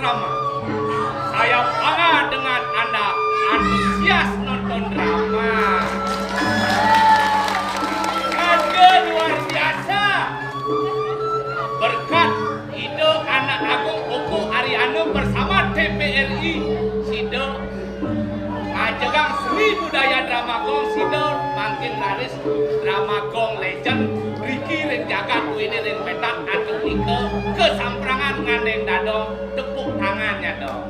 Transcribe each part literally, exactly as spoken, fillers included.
Saya bangga dengan Anda antusias nonton drama. Ada luar biasa. Berkat ide anak agung Uku Ariana bersama T P R I, sida ngajegang seni budaya drama gong, sida mangkin raris drama gong legend, riki ring jagat, duene ring petak, antuk nika kasamprangan ngandeng dadong, tepuk tangannya dong.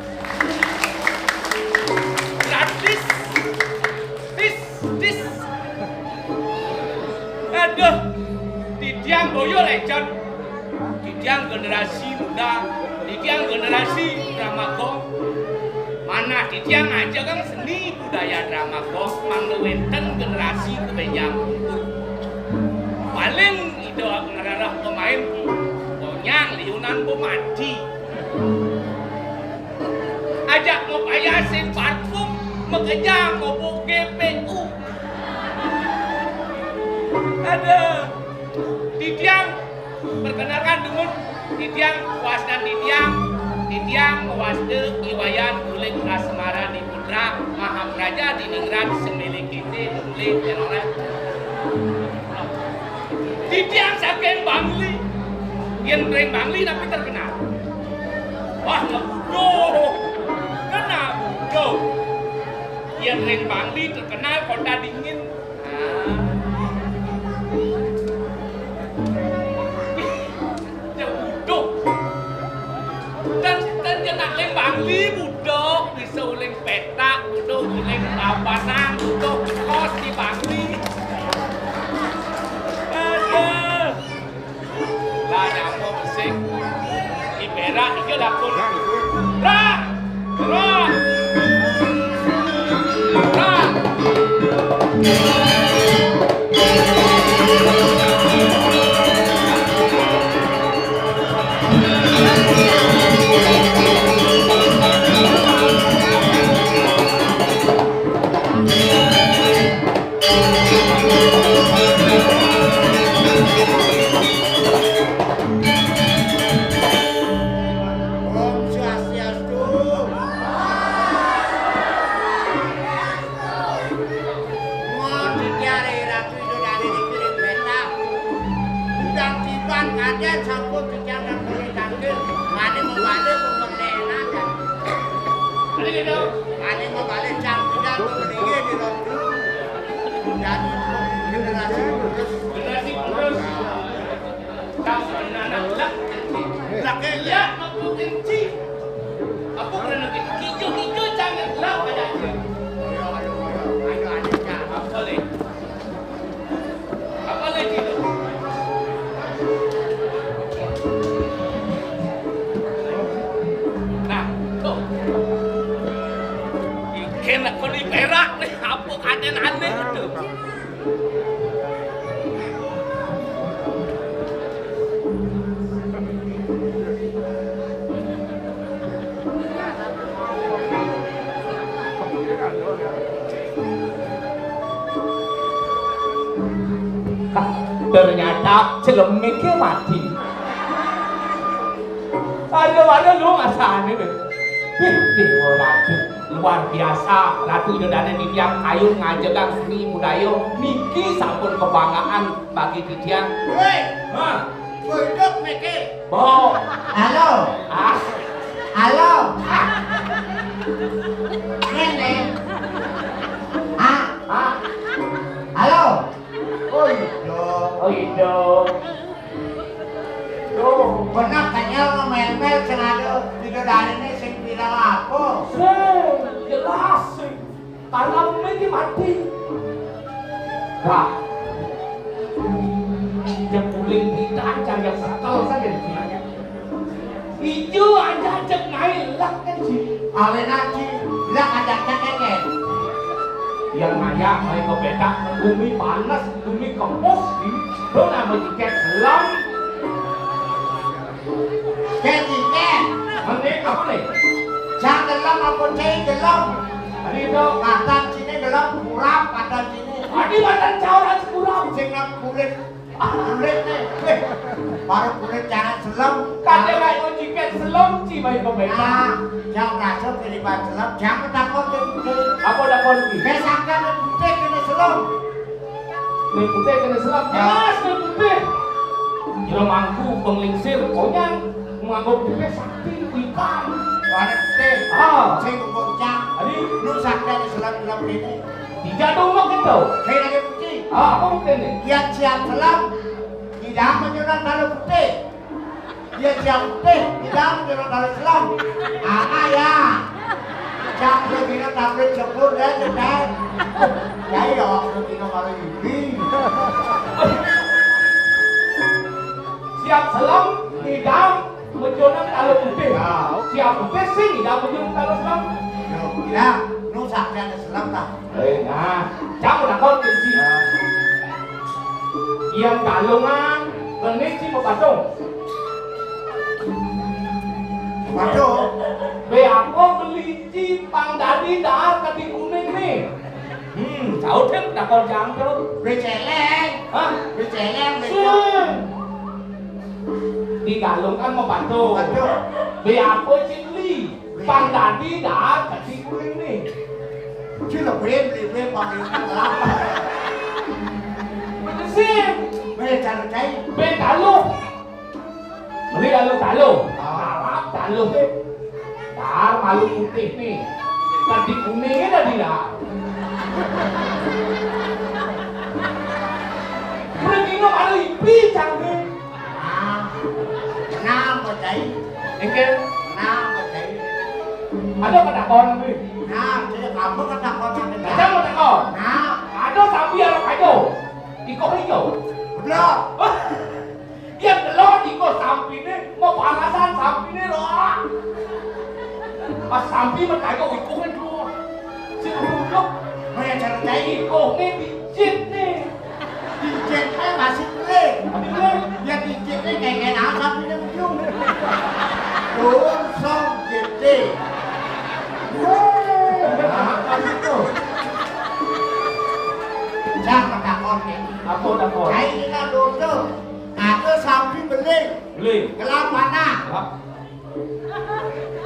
Gratis. Tis, tis. Aduh, titiang boya legend. Titiang generasi muda, titiang generasi drama gong. Manah titiang ngajegang seni budaya drama gong, mangda wenten generasi kabenjang pungkur. Paling ida ngrereh pemain, Bonyang Liunan Bumadi. Ajak mapayas sing parfum, makejang mabuk G P U. Aduh. Titiang, perkenalkan dumun, titiang wastan titiang, titiang wasta I Wayan Kulit Asmara Diputra, Mahapraja Diningrat, semilih kite, mulih tenoreh. Titiang saking Bangli. Yen ring Bangli napi terkenal? Wah, ngebudo. Kena budo. Yen ring Bangli terkenal kota dingin. Ah. Ya budo. Dan, dan kena ring Bangli budo, bisa uling petak, budo uling papanan, budo kos di Bangli. Aduh. Lah, nyamuk besik. Iberak iki lakun. Rak! Rak! Rak! Om Swastiastu. Mon ditiare Ratu Ida Dane niki ring petak. Udang tiban kaden sampun titiang dan puri tangkil. Mane mabale pemelenan. Mane mabale cang pidan pemeringe di Ratu. Dadi generasi penerus. Generasi penerus. Kau anak lak. Lak ya, aku kenci. Apa kerana kita kijo-kijo jangan lak pada dia. Apa le? Apa le kita? Nah, tuh. Ikan aku di perak nih, apa keadaan aneh itu? Hah, ternyata celemiknya mati. Aduh, aduh, lu ngasane deh. Wih, Dewa Ratu. Luar biasa, Ratu Ida Dane nitih kayun ngajegang seni budaya niki sampun kebanggaan bagi titiang. Woi, hah? Buduk niki. Bo. Halo. Ah. Halo. Ah. Ngene. Ah. Ah. Halo. Oh, Ida. Oh, Ida. Duh, bener kenyel ngemel-mel sing ada di dadane sing viral apa? Sing jelas sing. Karena mungkin dia mati. Wah. Dia puling kita aja yang setel saja di sini. Ijo aja cek naik lak kan sih. Alena ci, lak aja cek keke. Yang maya, main ke petak, bumi panas, bumi kempus, di. Lo nama tiket selam. Cek tiket. Mana apa nih? Cang gelem apa cai gelem? Tadi itu. Katan sini gelem, kurap katan sini. Tadi katan cawran kurap. Sing nak kulit. Kulit nih, weh, baru kulit jangan selem. Kadang ayo jiket selem, ci, baik kau benar. Nah, yang rasa kiriman selem, jangan takut ke putih. Apa takut ki? Besakkan ke putih kena selem. Nih putih kena selem, jelas nih putih. Kira mangku penglingsir, konyang, mangku putih sakti, ikan. Warna putih. Ah. Sing goncang. Adi, lu sakti ada selem-selem ini. Tidak ada umur gitu. Saya lagi putih. Ah, apa mungkin nih? Yang siap selem, tidak menyenang kalau putih. Dia siap putih, tidak menyenang kalau selem. Apa ya? Siap putih, tidak tampil jebur, ya, sudah. Ya, ya, waktu kita kalau ini. Siap selem, tidak menyenang kalau putih. Ya. Siap putih sih, tidak menyenang kalau selem. Ya, ya, nu sakti ada selem, tak? Eh, nah, cang udah kau kunci. Yang kalungan, benih sih mau patung. Patung? Be apa beli ci pang dadi dahar kadi kuning nih? Hmm, tahu deh, udah kau jangkau. Be celeng. Hah? Be celeng, be Sing. Di kalung kan mau patung. Patung. Be apa ci beli? Pang dadi dahar kadi kuning nih. Ci lebih, lebih, lebih, pang ini apa? Bener sih. Be cara cai. Be taluh. Beli lalu taluh. Ah. Harap taluh nih. Dahar malu putih nih. Kadi kuning ini tadi lah. Pergi no malu ipi cang nih. Nah, kenapa, Cai? Engke. Kenapa, Cai? Ada ketakon, Bi. Nah, saya kamu ketakon sama Cai. Ada ketakon. Nah. Ada sapi arep aja. Iko hijau. Bener. Yang delok iko sampine, mau panasan sampine loh. Pas sampi metayo iko kan dulu. Si goblok. Mau yang cara Cai? Iko nih pijit nih. Dicek ae masih pelit. Pelit. Ya dicek ae kayak-kayak apa punya ujung. Dosa gede. Nah, apa itu? Jangan takon nih. Apa takon? Ayo kita dosa. Aku sapi beli. Beli. Kelapana. Kelap.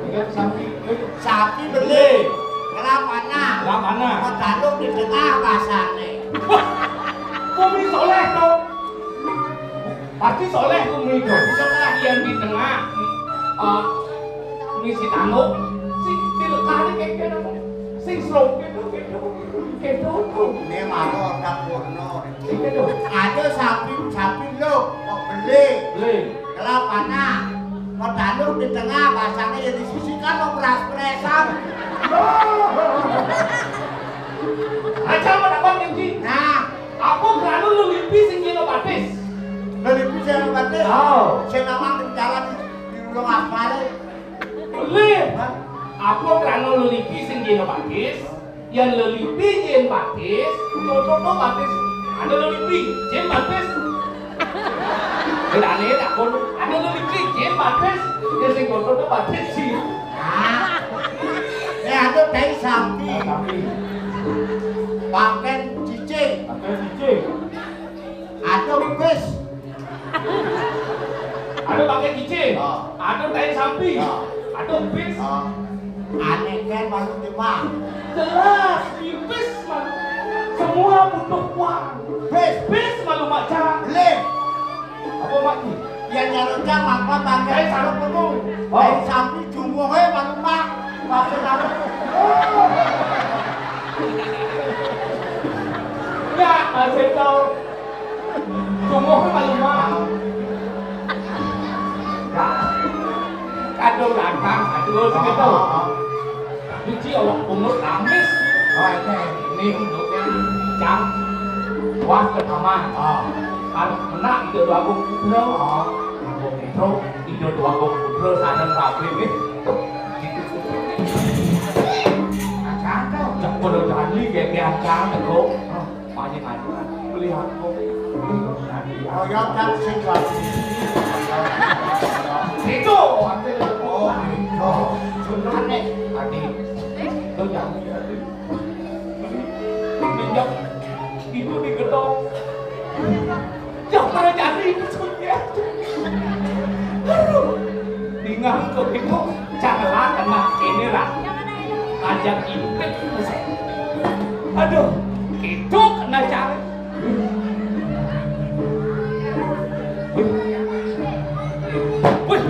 Ini sapi, eh. Sapi beli. Kelapana. Kelapana. Mau taruh di tengah pasarnya. Wah, kumi soleh dong. Pasti soleh kumi dong. Pasti soleh. Yang di tengah, eh, misi tanguk. Si di lekah ini kayak gini. Sing slow gitu, gitu. Gitu tuh. Ini malu otak porno. Gitu tuh. Ada sapi, sapi lo mau beli. Beli. Kelapana, mau taruh di tengah, pasangnya ya disisikan, mau peras-peresan. Aja mau dapat kunci. Nah, apa kerana lu lipi sing kena batis? Lu lipi sing kena batis? Oh. Sing namang di jalan di, di ulung aspal. Boleh. Hah? Apa kerana lu lipi sing kena batis? Yang lelipi jin batis, contoh no batis. Ada lelipi jin batis. Berani tak pun. Ada lelipi jin batis. Dia sing contoh no batis sih. Ah. Eh, ada tai sapi. Sapi. Pakai cicing. Pakai cicing. Ada bis. Ada pakai cicing. Ah. Ada tai sapi. Ah. Ada bis. Ah. Aneh kan malu di mah. Jelas, di bis malu. Semua butuh uang. Bis. Bis malu macam. Beli. Apa mati? Yang nyarutnya mangkon bangkai sarung penuh. Oh. Tai sapi jumbo he malu mah. Maksud apa? Ya, masih tahu. Tunggu malu mah. Nah, kadung lantang, aduh, segitu. Biji awak bungut lamis. Oh, ini. Ini untuk yang jam. Wah, ke taman. Oh. Kan kena itu dua aku putra. Oh. Aku putra, itu dua aku putra, sadar kabeh, weh. Nah, cakep. Cak podo jani, kayak biasa, kok. Pancen anu, melihat kok. Oh, ya, kan sing lagi. Itu, oh, itu. Sebenarnya, tadi. Itu yang, tadi. Minyak itu digedok. Yang Ngaku itu cara kena ini lah. Ajak intip. Aduh, itu kena cara. Wih.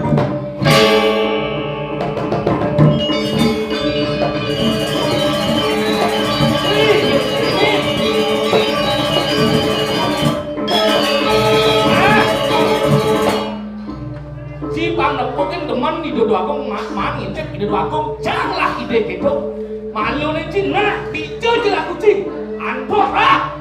Si pangnepukin demen Ida Dwagung ma-, mangintip Ida Dwagung, janglah Ida keto. Malune ci nak, dija jelaku ci. Antuk, ah!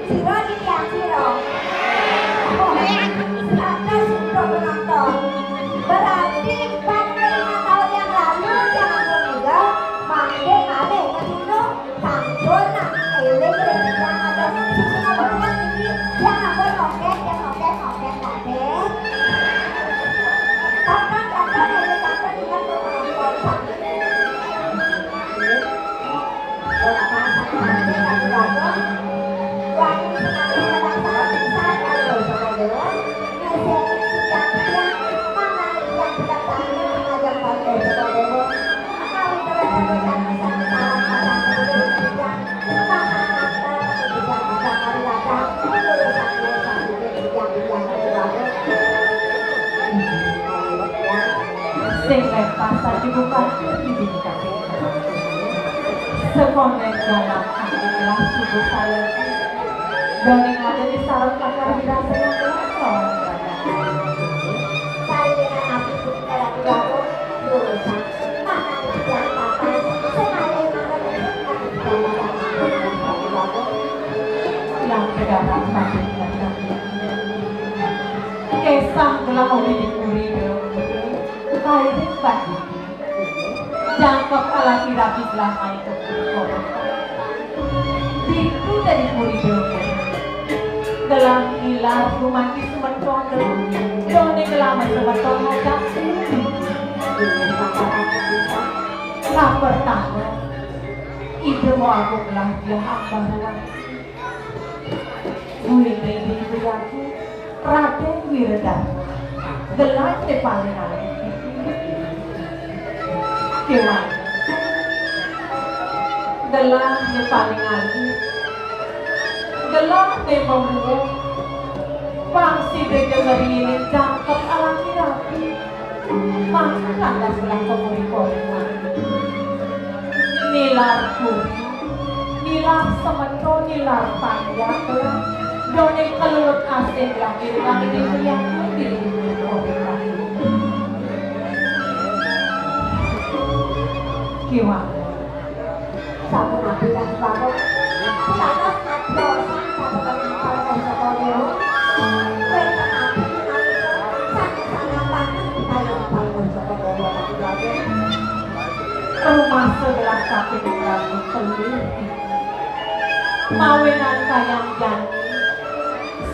Sira titiang sira. Seratus untuk penonton. Berarti empat puluh lima tahun yang lalu tiang ampun juga mangke malih ke sini. Sampun nak eling ring titiang ada sing sing niki. Tiang ampun mongkeh, tiang mongkeh, mongkeh kabeh. Kapan, kapan, kapan, kapan, ingat penonton. Sing lepas saja bukan diri kabeh. Sekonen dalam hati telah sungguh saya. Doni ada di sarung lakar dirasa yang telah kau. Saringan api pun telah dibangun, dosa. Makan yang papas, sekali makan yang pedagang sampai. Kesah telah oleh dikuri dalam kairing bagi. Jangkep alaki rabi gelah main ke puri korok. Pintu dari puri dulu. Gelah ilar gumanti semeton dulu. Done gelah semeton ngajak sendiri. Lah pertama, ide mau aku gelah dia hamba ruang. Duit ini beribaku. Raden Wiredarma, gelah te paling alit. Kewan. Gelah te paling alit. Gelah te pembunuh. Pang sida jengeri ini jangkep alaki rabi. Mangkin lantas gelah pemuri korban. Nilar puri, nilar semeton, nilar panjang gelah. Doning kelulut asih lagi lagi yang diri. Kiwat. Sampun napi lan sampun. Pitados adosan sampun kalian para Soko Dewa. Wénten napi menawi sanes sangat banget kalian para Soko Dewa. Rumah sebelah kaping Prabu Kelir. Mawinan kayang jani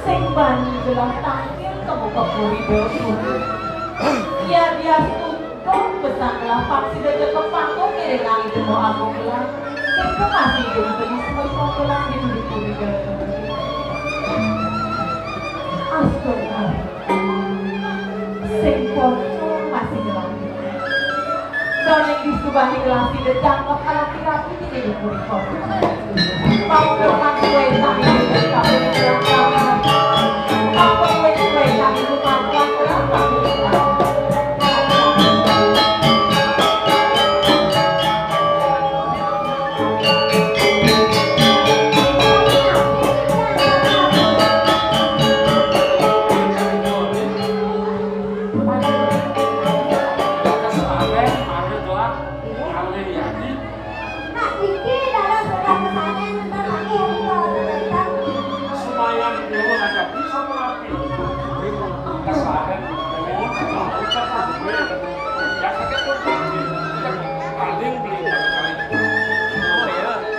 sing bani gelah tangkil kemu kepuri dapur. Ya dia tutup besang gelah paksida jeka panggung ngiringan Ida Mo Agung gelah. Terima kasih Ida Beli semua panggilan di duri puri dapur. Astaga. Sing podo masih gelap. Doning disubani gelasi dejangkep rapi-rapi di diri puriko. Mau doman kue sami dejangkep dejangkep. Mau kue kue sami rumah gelap-gelap. Kesaleh, mari telah ngalih yadi. Nah, iki dalam sudah kesaleh, ntar lagi yang kita. Supaya dewa ada bisa merapi. Kesaleh, dewa, ya, sakit pun mati. Paling beli kali.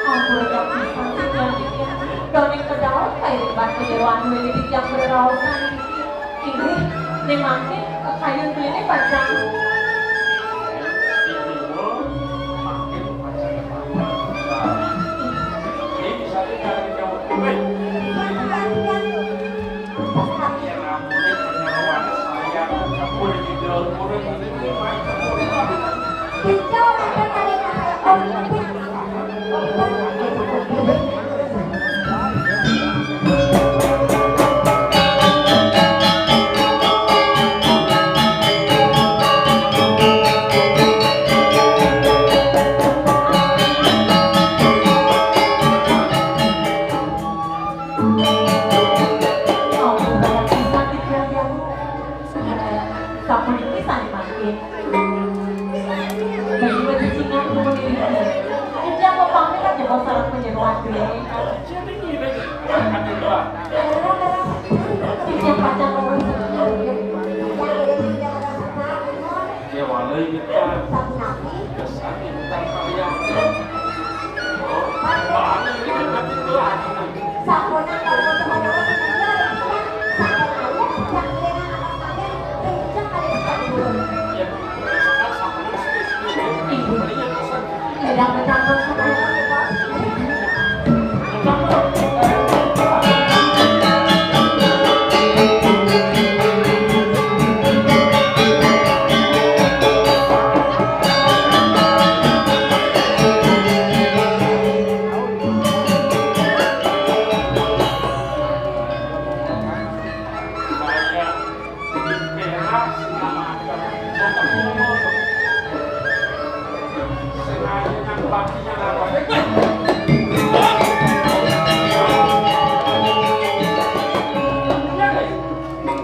Ampun, ya, bisa sih, ya. Doning kedaot kayak batu dewan, ini yang berrausan. Inggih, ning mangkin kayun klinik pacang. Sapuniki sané mangkin. Bagi wewicingan kumun diri. Ujang pepamit aja kok sareng penyeru Adrian. Ujang pacang urus. Ya, walai kita. Kesan kita karya. Oh, baru ini kan nanti tuh.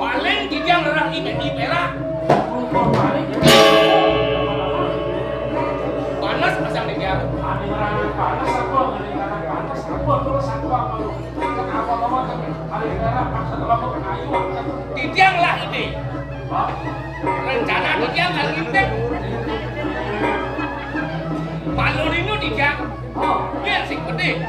Paling kijang rerah ibe-, iberak. Panas pasang di dia. Panas apa? Panas apa? Terus aku apa? Titiang lah ini. Rencana titiang kan ngintip. Malu linu titiang. Biar sing pedih.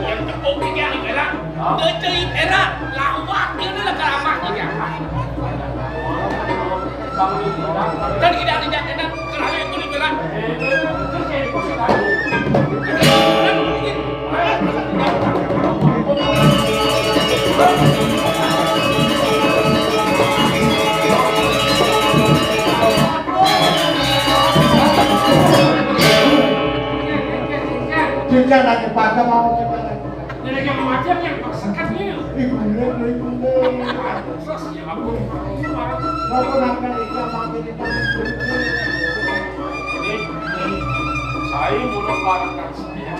Yang tepuk titiang ibarat. Kecil ibarat. Lawak ini lah keramat titiang. Dan tidak dijadikan kerana itu dibilang. Jangan lagi pada mau kita. Jadi yang macam yang tersekat ni. Ibu, ibu, ibu. Terus ya, apa? Apa nak kali kita mau kita? Ayo mulai bareng saya.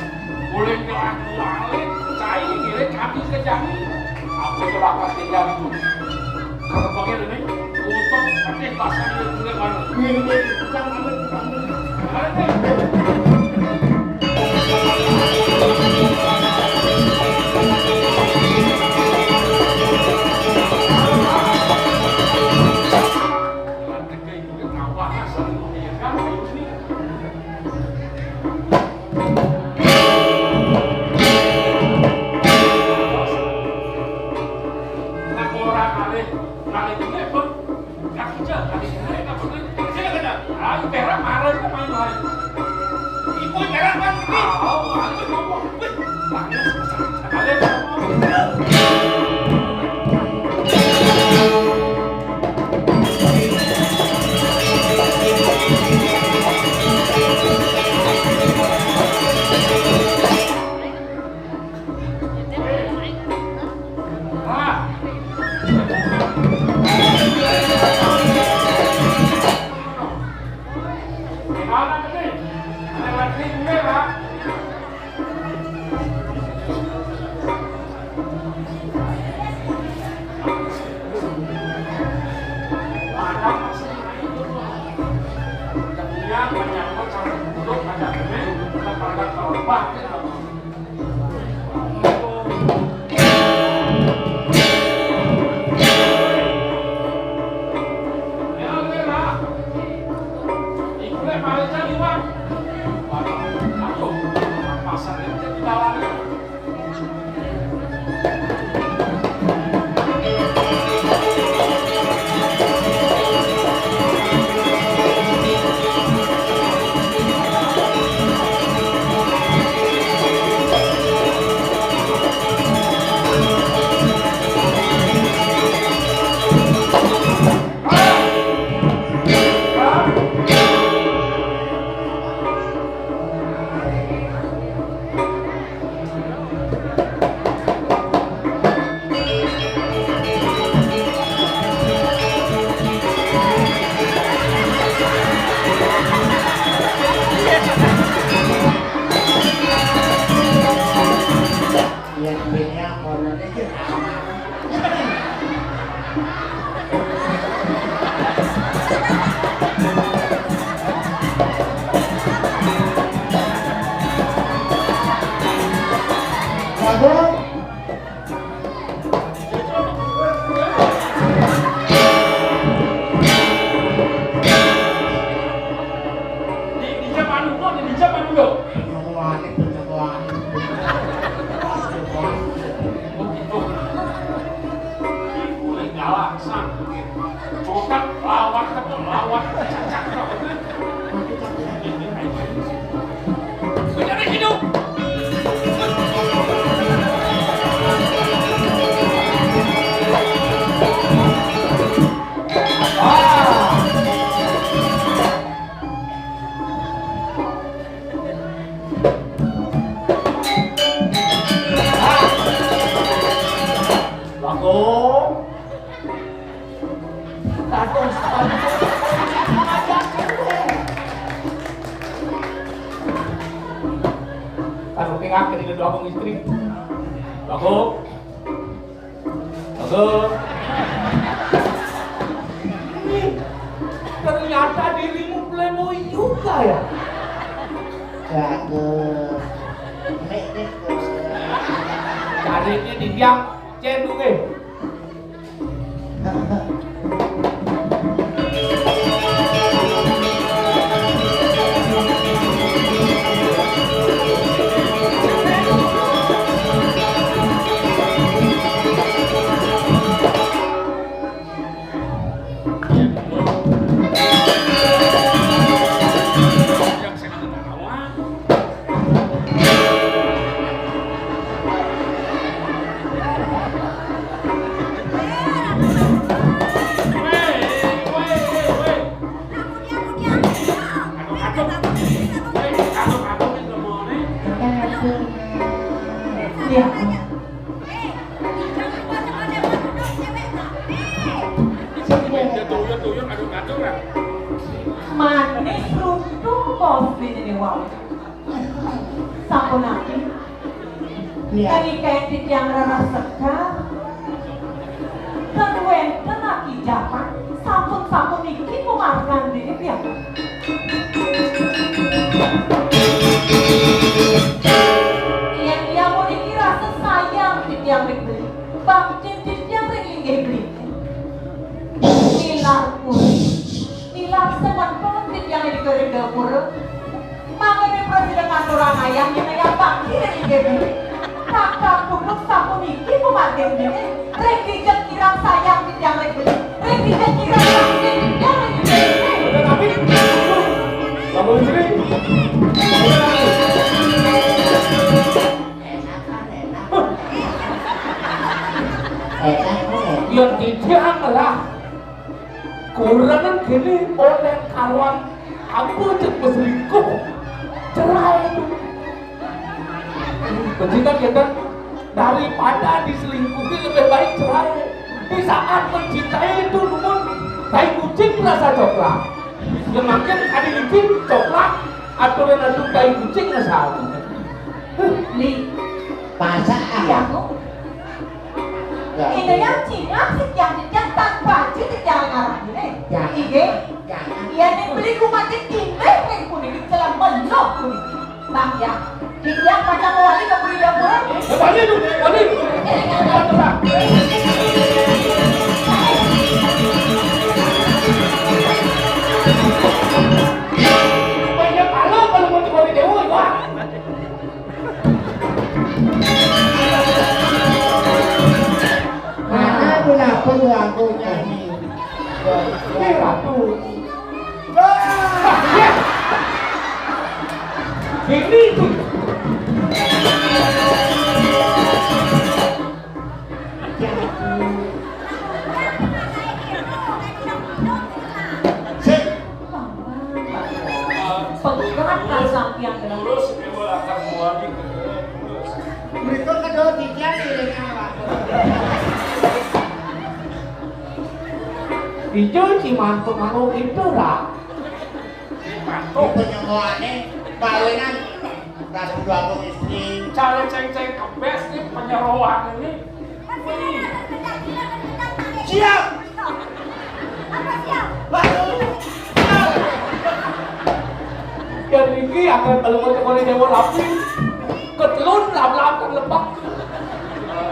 Boleh doa kualit, saya ngirit kami ke jani. Apa coba kasih jago? Kalau pakai ini, untuk pakai bahasa ini boleh mana? Ini, ini, jangan, jangan. Yen bini aporane ki aman. Bagus. Taruh tengah ke di dua istri. Bagus. Bagus. Nih, ternyata dirimu playboy juga ya? Bagus. Nek, nek. Carinya di dia, cendung eh. Manis runtuh bos bini nih, wow. Punaki, iya, menika titiang rereh sekar, ten wenten akijapan, sampun-sampun niki pamargan dene piyambak. Yen titiang puniki rasa sayang titiang ring beli, bakti titiang ring linggih beli. Nilar puri, nilar semeton titiang ring gapura. Mangkene prasida ngaturang ayah nyinayang bakti ring Ida Dane. Kakang Gunung sapuniki pamargine, ring dijeng kirang sayang titiang ring Ida. Ring dijeng kirang bakti titiang ring Ida Dane. Tapi, Pak Menteri, yang tidak lah. Kurangan gini oleh kawan aku cek berselingkuh. Cerai itu. Mencinta kita daripada diselingkuhi lebih baik cerai. Di saat mencintai itu namun tai kucing rasa coklat. Yang makin ada licin coklat aturan aturan tai kucing rasa. Li. Pasal. Iya, Bu. Ya. Ida yang cingak sing yang titiang tanpa aja titiang ngarah ini. Ya. Ige. Ya. Iya nih beli kumatin dine ring puniki celam belok puniki. Bang ya. Titiang pacang wali ke Puri Dapur. Ya, wali tu, wali. Banyak kalau kalau mau cuma di dewa, wah. Mana pun aku nyanyi. Ini ratu. Ini tuh. Sik. Pegat kan sampeyan dengan terus. Berikut kedua tiga piring apa? Ijo cimantuk anu itu, Ra. Cimantuk penyemuane bawenan Ratu Agung istri. Cara ceng-ceng kebes nih penyeroan ini. Siap. Baru. Siap. Dan iki akan kalau mau cekoli dewa rapi. Ketelun lap-lap kan lepak.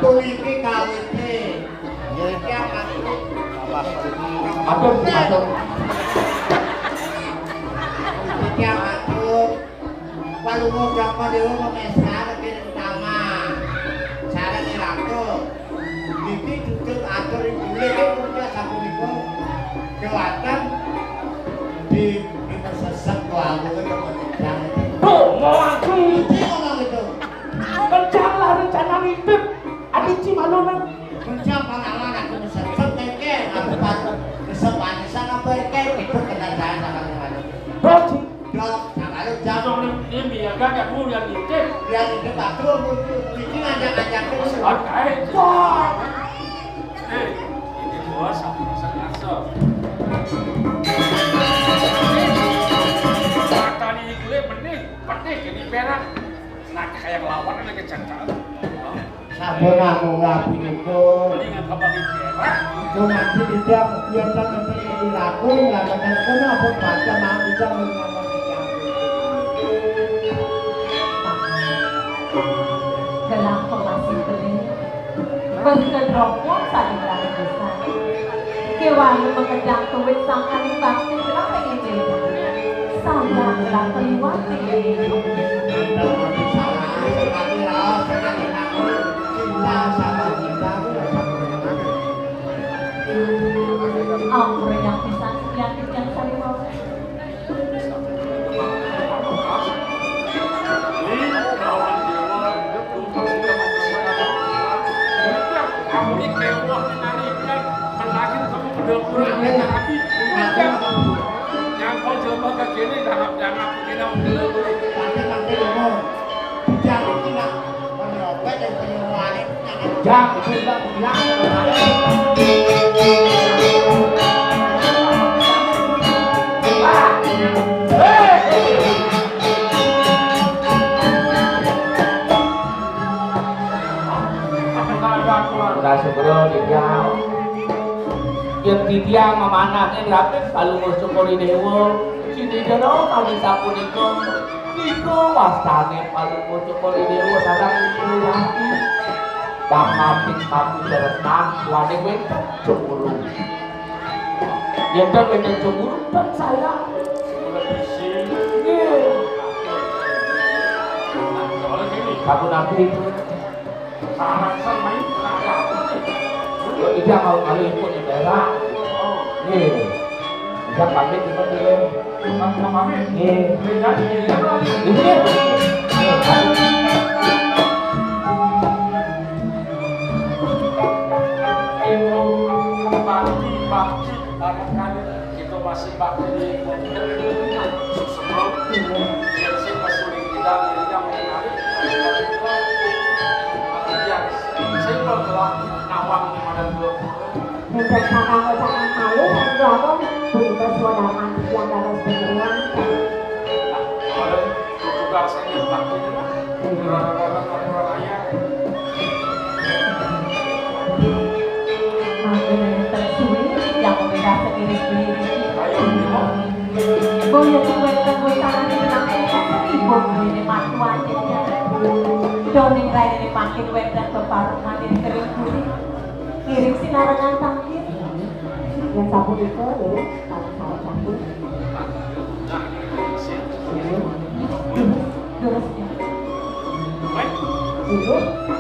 Puniki kawite. Nggih. Matur, matur. Iki matur. Palungguh Brahma Dewa memestar ing taman. Sareng Ratu. Niki jujur atur ing gule ing punika sapunika. Kewaten di, di sesek wau kemudian. Tuh, mau aku. Iki ngomong itu. Kencanglah rencana ngintip. Aduh, Cimaluna. Kerja panawan aku mesep keke, aku pas mesep anisan apa keke, itu kena jalan sama kemarin. Bos, Dok, sama lu jam. Dok, ini, ini biar gak, gak, gua biar ngintip. Biar ngintip aku, aku, aku, ini ngajak-ngajak terus. Oke. Wah. Eh, ini bos, aku rasa ngasal. Mata nih gue benih, petik ini perak. Nah, kayak lawan lagi cengkak. Sampun namung rabi nyukur. Mendingan apa lagi, ya, Pak? Itu nanti tidak biasa nanti dilakuin, lah, kadang-kadang apa baca mau bisa mengambil. Gelang pemasih beli, besi kedropong saling lari besar. Kewan mengedang tuwit sangkaning bakti gelang pengen beda. Sayang gelang keliwat pengen beda. Ampun yang pisan yang yang sari mau. Jangan, sudah bilang. Yang mamanah ing rapit Palungguh Cokor I Déwa. Sini jero kami sapunika. Nika wastane Palungguh Cokor I Déwa sareng Ibu Wati. Pamatik kami leretan wani wenten cemburu. Yen wenten cemburu, ben saya. Nggih. Sampun ati. Iki mau kali ikut di daerah. Nggih. Bisa pamit ikut dulu. Nggih. Nggih. Kita masih bakti di sebelum yang saya pasuling tidak dirinya mengenali yang saya telah nawang di mana dua. Nggih, kakang ucapan malih, lan kula pun punika swadharman titiang dados panjenengan. Nah, kemarin juga saya nyetak ini, nah. Orang-orang, orang-orang lain. Mangke tersuwi yang pemirsa sendiri-sendiri. Ayo, Bimo. Boya kuwenten wétanan menang ing kasaripun dene matuan jejak. Doning raine mangkin wénten bebarengan ing kering guri. Ngiring sinarengan tangkir. Yang sapunika, ngiring, sampun sampun. Nggih. Durus, durus, ya. Nggih.